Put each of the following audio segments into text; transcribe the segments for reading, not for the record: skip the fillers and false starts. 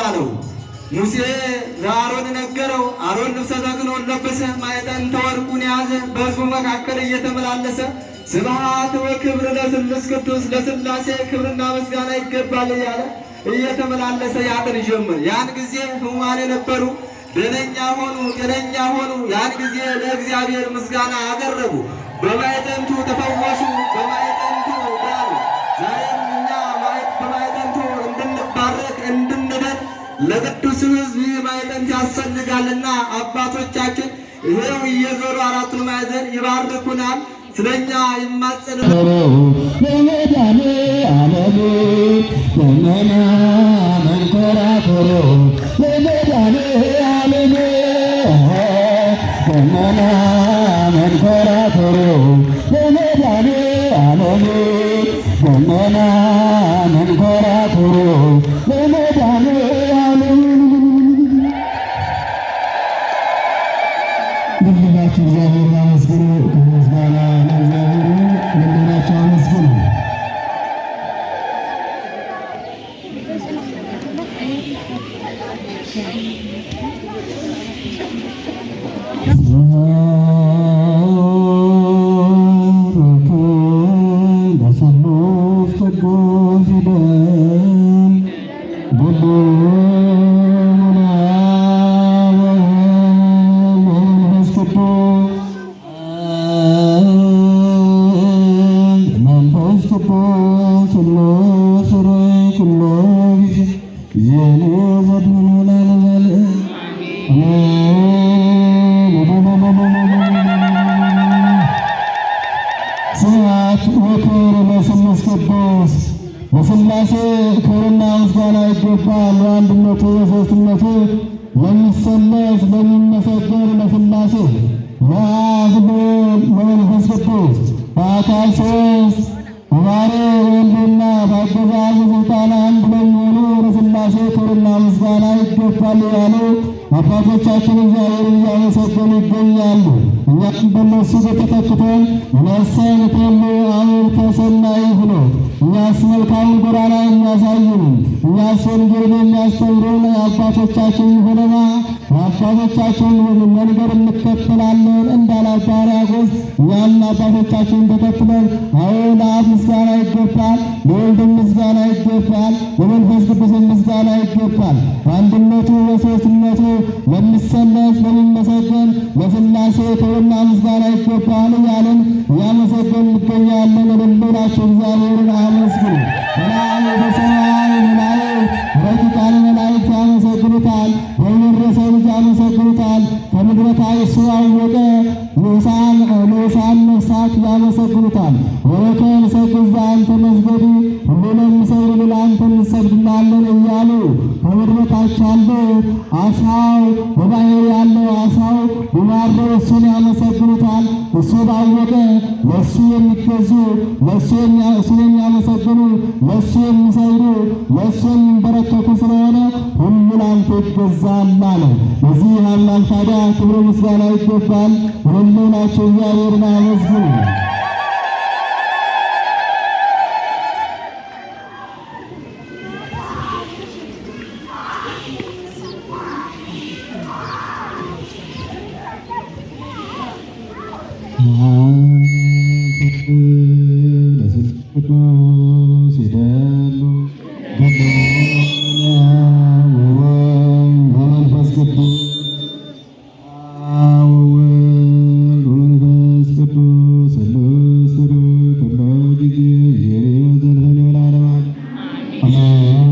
አለው። ሙሴ ለአሮን ነገረው። አሮን ልብሰ ተክህኖን ለበሰ፣ ማዕጠንተ ወርቁን ያዘ። በሕዝቡ መካከል እየተመላለሰ ስብሐት ወክብር ለስሉስ ቅዱስ፣ ለሥላሴ ክብርና ምስጋና ይገባል እያለ እየተመላለሰ ያጥን ጀመር። ያን ጊዜ ሕሙማን የነበሩ ደነኛ ሆኑ፣ ጤነኛ ሆኑ። ያን ጊዜ ለእግዚአብሔር ምስጋና አቀረቡ። በማዕጠንቱ ተፈወሱ፣ በማዕጠንቱ ዳኑ። ዛሬም እኛ በማዕጠንቱ እንድንባረክ እንድንድን ለቅዱስ ሕዝብ ይህ ማዕጠንት ያስፈልጋልና አባቶቻችን ይሄው እየዞሩ አራቱን ማዕዘን ይባርኩናል፣ ስለኛ ይማጸኑ። ለመድኃኔዓለም ደመና መንኮራኩሩ፣ ለመድኃኔዓለም ደመና መንኮራኩሩ፣ ለመድኃኔዓለም ደመና መንኮራኩሩ፣ ለመድኃኔዓለም። ልላችሁ እግዚአብሔርን አመስግኑ። ምስጋና ለእግዚአብሔር ይሁን። ልላችሁ አመስግኑ። ለስሉስ ቅዱስ መንፈስ ቅዱስ፣ መንፈስ ቅዱስ ኩሎ ጊዜ ዘድኅኑ ለዓለመ ዓለም። ስብሐት ወክብር ለስሉስ ቅዱስ፣ ለሥላሴ ክብርና ምስጋና ይገባል። በአንድነቱ በሦስትነቱ ለሚሰለስ ለሚመሰገን ለሥላሴ፣ ለአብ ለወልድ ለመንፈስ ቅዱስ፣ በአካል ሦስት በባሕርይ በሕልውና በአገዛዝ በሥልጣን አንድ ለሚሆኑ ለሥላሴ ክብርና ምስጋና ይገባል ያሉ አባቶቻችን እግዚአብሔርን እያመሰገኑ ይገኛሉ። እኛም በእነሱ ተተክተን ነሰን ተሉ አምር ተሰናይ ብሎ እኛስ መልካሙን ጎዳና የሚያሳዩን፣ እኛስ ወንጌልን የሚያስተምሩን አባቶቻችን ሆነና የአባቶቻችን መንገድ እንከተላለን እንዳለ አባ ሕርያቆስ እኛም አባቶቻችን ተከትለን አዎ ለአብ ምስጋና ይገባል፣ ለወልድም ምስጋና ይገባል፣ ለመንፈስ ቅዱስም ምስጋና ይገባል። በአንድነቱ በሦስትነቱ ለሚሰለስ ለሚመሰገን ለሥላሴ ክብርና ምስጋና ይገባል እያልን እያመሰገን እንገኛለን። እልል ብላችሁ እግዚአብሔርን አመስግኑ። በላይ በሰማይ መላእክት፣ ረቂቃነ መላእክት ያመሰግኑታል። በምድር የሰው ልጅ ያመሰግኑታል። ከምድር በታች እሱ ያወቀ ንዑሳን ነፍሳት ያመሰግኑታል። ወለከ ንሰግድ ዘአንተ መስገዲ፣ ሁሉ ለሚሰግድ ለአንተ እንሰግድላለን እያሉ ከምድር በታች ያለው አሳው፣ በባሕር ያለው አሳው ቢማረው እሱን ያመሰግኑታል። እሱ ባወቀ ለእሱ የሚገዙ፣ ለእሱ እሱን የሚያመሰግኑ፣ ለእሱ የሚሰግዱ፣ ለእሱ የሚንበረከኩ ስለሆነ ሁሉ ለአንተ ይገዛል አለ። ለዚህ አምላክ ታዲያ ክብር ምስጋና ይገባል። ሁሉ ናቸው እግዚአብሔርን አመስግኑ። ቅዱስ ይደሉ ወመንፈስ ቅዱስ፣ ወወልድ ወመንፈስ ቅዱስ ስሉስ ኩሎ ጊዜ ዘልፈኒ ወለዓለመ ዓለም።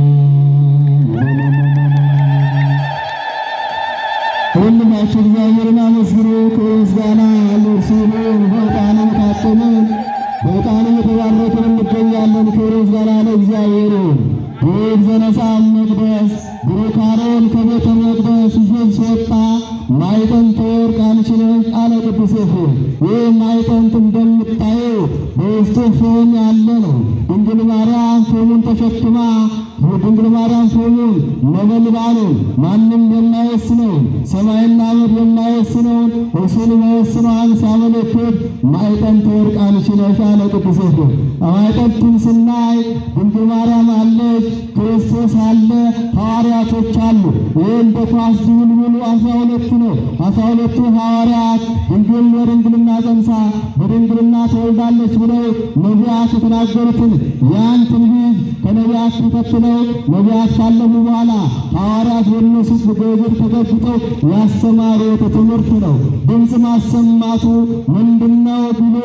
ሁሉማችሁ እግዚአብሔርን አመስግኑ። ክብር ምስጋና ለእርሱ ይሁን። በዕጣኑ የታጠንን በዕጣኑ የተባረክን እንገኛለን። ክብር ምስጋና ለእግዚአብሔር ይሁን። ቡሩክ ዘነሣ እመቅደስ፣ ቡሩክ አሮን ከቤተ መቅደስ ይዞት ሲወጣ ማዕጠንተ ወርቅ አንቺ ነሽ አለ ቅዱስ ኤፍሬም። ይህ ማዕጠንት እንደምታየው በውስጡ ፍም ያለ ነው። ድንግል ማርያም ፍሙን ተሸክማ ድንግል ማርያም ፍህሙን ነበልባሉን ማንም የማይወስነውን ሰማይና ምድር የማይወስነውን እርሱን መወስኗን ሲያመለክት ማዕጠንተ ወርቅ አንቺ ነሽ አለ ቅዱስ ኤፍሬም። ማዕጠንቱን ስናይ ድንግል ማርያም አለች፣ ክርስቶስ አለ፣ ሐዋርያቶች አሉ። ይህ እንደ ኳስ ድቡልቡሉ 12 ነው። 12ቱ ሐዋርያት ድንግል በድንግልና ጸንሳ በድንግልና ትወልዳለች ብለው ነቢያት የተናገሩትን ያን ትንቢት ከነቢያት ተከትለው ነቢያት ካለፉ በኋላ ሐዋርያት በእነሱ እግር ተገብተው ያስተማሩት ትምህርት ነው። ድምፅ ማሰማቱ ምንድነው ቢሉ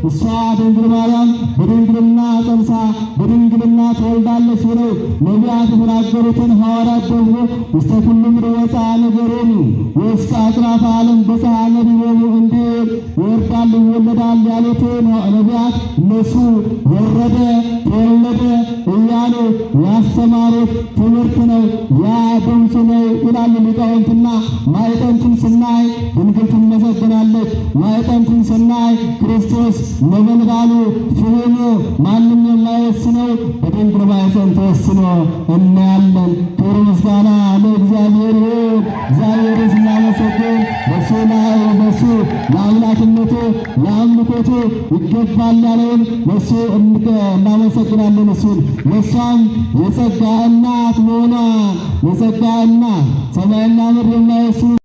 እሷ ድንግል ማርያም በድንግልና ጸንሳ በድንግልና ትወልዳለች ብለው ነቢያት የተናገሩትን ሐዋርያት ደግሞ ውስተ ኩሉ ምድር ወፅአ ነገሮሙ ወእስከ አጽናፈ ዓለም በጽሐ ነቢቦሙ እንዲል ይወርዳል ይወለዳል ያሉትን ነቢያት እነሱ ወረደ ተወለደ እያሉ ያስተማሩት ትምህርት ነው። ያ ድምፅ ነው ይላሉ ሊቃውንትና ማዕጠንቱን ስናይ ድንግል ትመሰገናለች። ማዕጠንቱን ስናይ ክርስቶስ ነበልባሉ ፍህሙ ማንም የማይወስነው በድንግል ማኅፀን ተወስኖ እናያለን። ክብር ምስጋና ለእግዚአብሔር ይሁን። እግዚአብሔርን ስናመሰግን በሱ ላይ በሱ ለአምላክነቱ ለአምልኮቱ ይገባል ያለውን ለሱ እናመሰግናለን። እሱን ለሷም የጸጋ እናት መሆኗን የጸጋ እናት ሰማይና ምድር የማይወስኑ